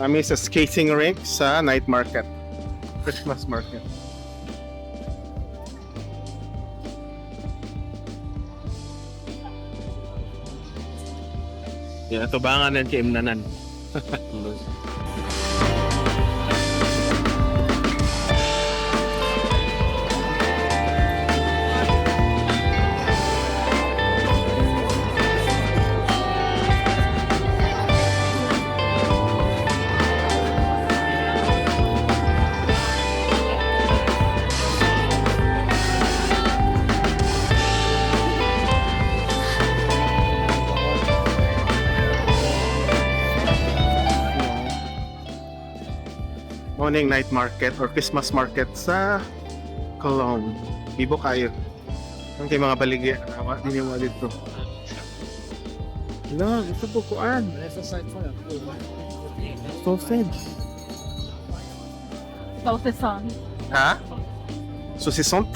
Kami sa skating rink sa night market. Christmas market. Yan, tubangan yan kay Imnanan. Morning night market or Christmas market sa Cologne. Bibo kayo. Ang kay mga baligya. Awa, hindi mo dito. No, ito po kuan. Sausage. Saucisson. Ha? Saucisson?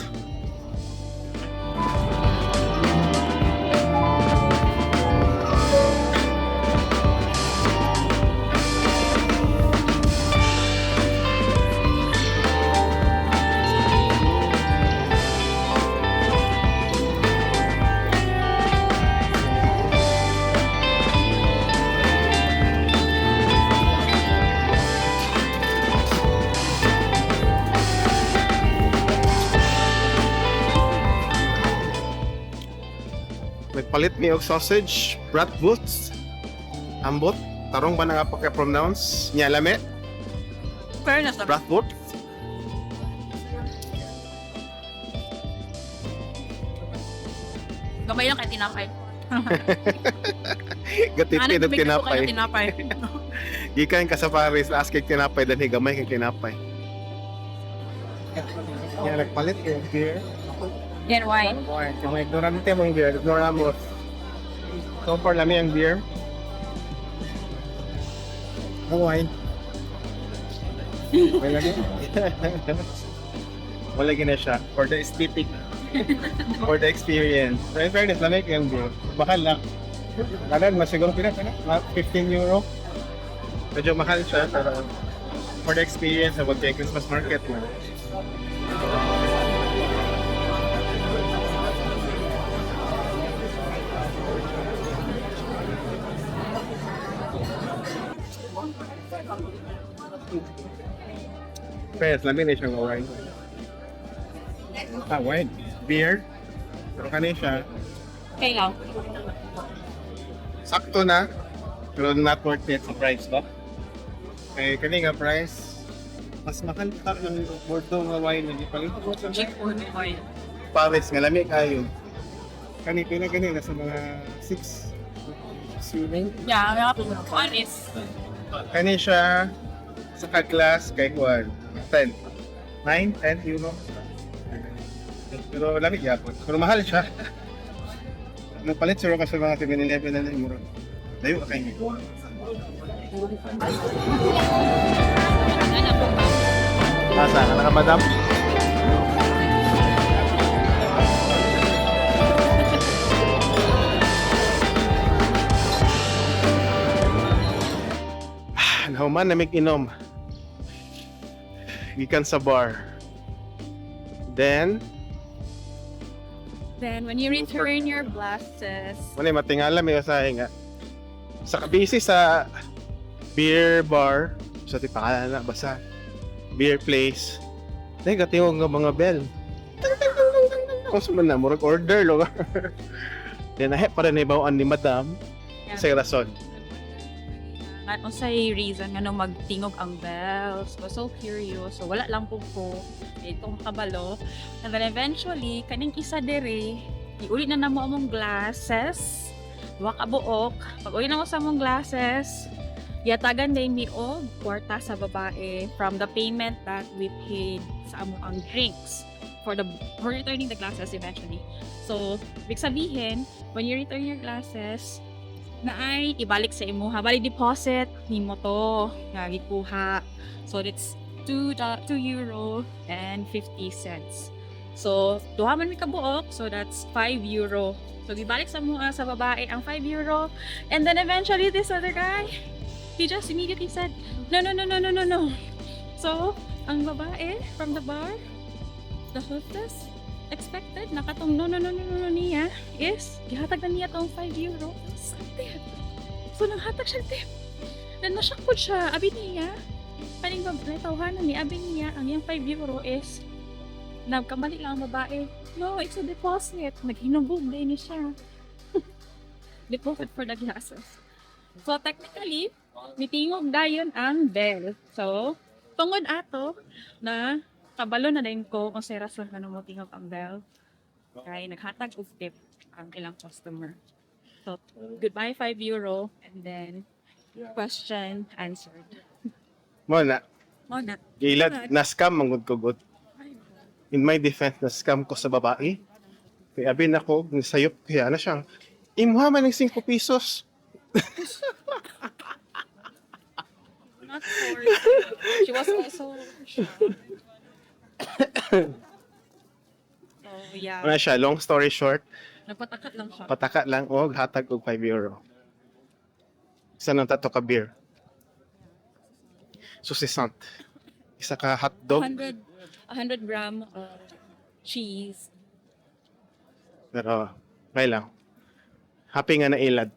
Nagpalit mi og sausage, bratwurst. Ambot, tarong ba na nga pagka-pronounce? Nya lame, Fairness lang. Bratwurst. Gamay lang kay tinapay. Gatipid og Ano, tinapay. Tinapay. Gikan ka sa Paris, ask kay tinapay dahil gamay kay tinapay. Nya nagpalit kay beer. Yan, wine. Wine. Kung ignorante mong beer, ignoramos. So far lami ang beer. Ang wine. Wala gina. Wala gina siya. For the aesthetic. For the experience. Pero in fairness, lami kay ang beer. Mahal lang. Kanan, mas siguro pina, pina, mga €15. Medyo mahal siya, pero for the experience, about kay Christmas market mo. Pero lami na siyang wine. Ah, wine. Beer. Pero kani siya, Okay lang. Sakto na, pero not worth it sa price ba? Eh, kani nga price, mas mahal pa ng Bordeaux nga wine na gipalit ko sa Cheap food wine. Paris nga lami kayo. Kani pila gani nasa mga 6 swimming. Yeah, mga kuanis. Kani siya sa ka-glass kay kuan 10. 9, €10. Pero lami gyapon. Pero mahal siya. Nagpalit siguro ka sa mga 7-Eleven na lang mura. Layo ka kayo. Asa ka na ka, madam? Nahuman na inom. Gikan sa bar. Then, Then, when you return your glasses, wala matingala may usahay nga. Sa kabisi sa beer bar, sa ti pangalan na basta beer place. Dahil katingog nga mga bell. Tang, tang, tang, tang, tang, tang. Kung suman na, murag order lugar. Then nahe pa rin ibawaan ni madam sa rason. Nga unsay reason nga magtingog ang bells. Was so curious. So wala lang po ko itong kabalo. And then eventually kaning isa dere, iuli na namo among glasses. Duha ka buok. Pag uli na mo sa among glasses, yatagan day mi og kwarta sa babae from the payment that we paid sa among ang drinks for returning the glasses eventually. So, ibig sabihin, when you return your glasses, na ay ibalik sa imuha. Bali deposit nimo to nga gikuha. So it's €2.50. So duha man mi kabuok, so that's €5. So gibalik sa mua sa babae ang €5, and then eventually this other guy, he just immediately said, No. So, ang babae from the bar, the hostess, expected na katong no niya is gihatag na niya tong €5 sa tip. So, nanghatag siya tip. Then, nashock po siya. Abi niya, kaning babae, tawhanan ni, abi niya, ang iyang €5 is nagkamali lang ang babae. No, it's a deposit. Naghinubog din ni siya. Deposit for the glasses. So, technically, mitingog dayon ang bell. So, tungod ato na kabalo na din ko kung sa rason nga motingog ang bell. Kay naghatag og tip ang ilang customer. So, goodbye €5 and then question answered. Mo na, Mo na. gilad, na-scam man gud ko gud. In my defense, na-scam ko sa babae. Kaya abi na ko, nisayop, kaya na siyang, imuha man ng 5 pesos. Not for she was also shocked. So, yeah. Wala siya, long story short, Nagpatakat lang siya. Pataka lang og hatag og €5. Isa nang tato ka beer. Susisant. Isa ka hotdog. 100, 100 gram of cheese. Pero, okay lang. Happy nga na ilad.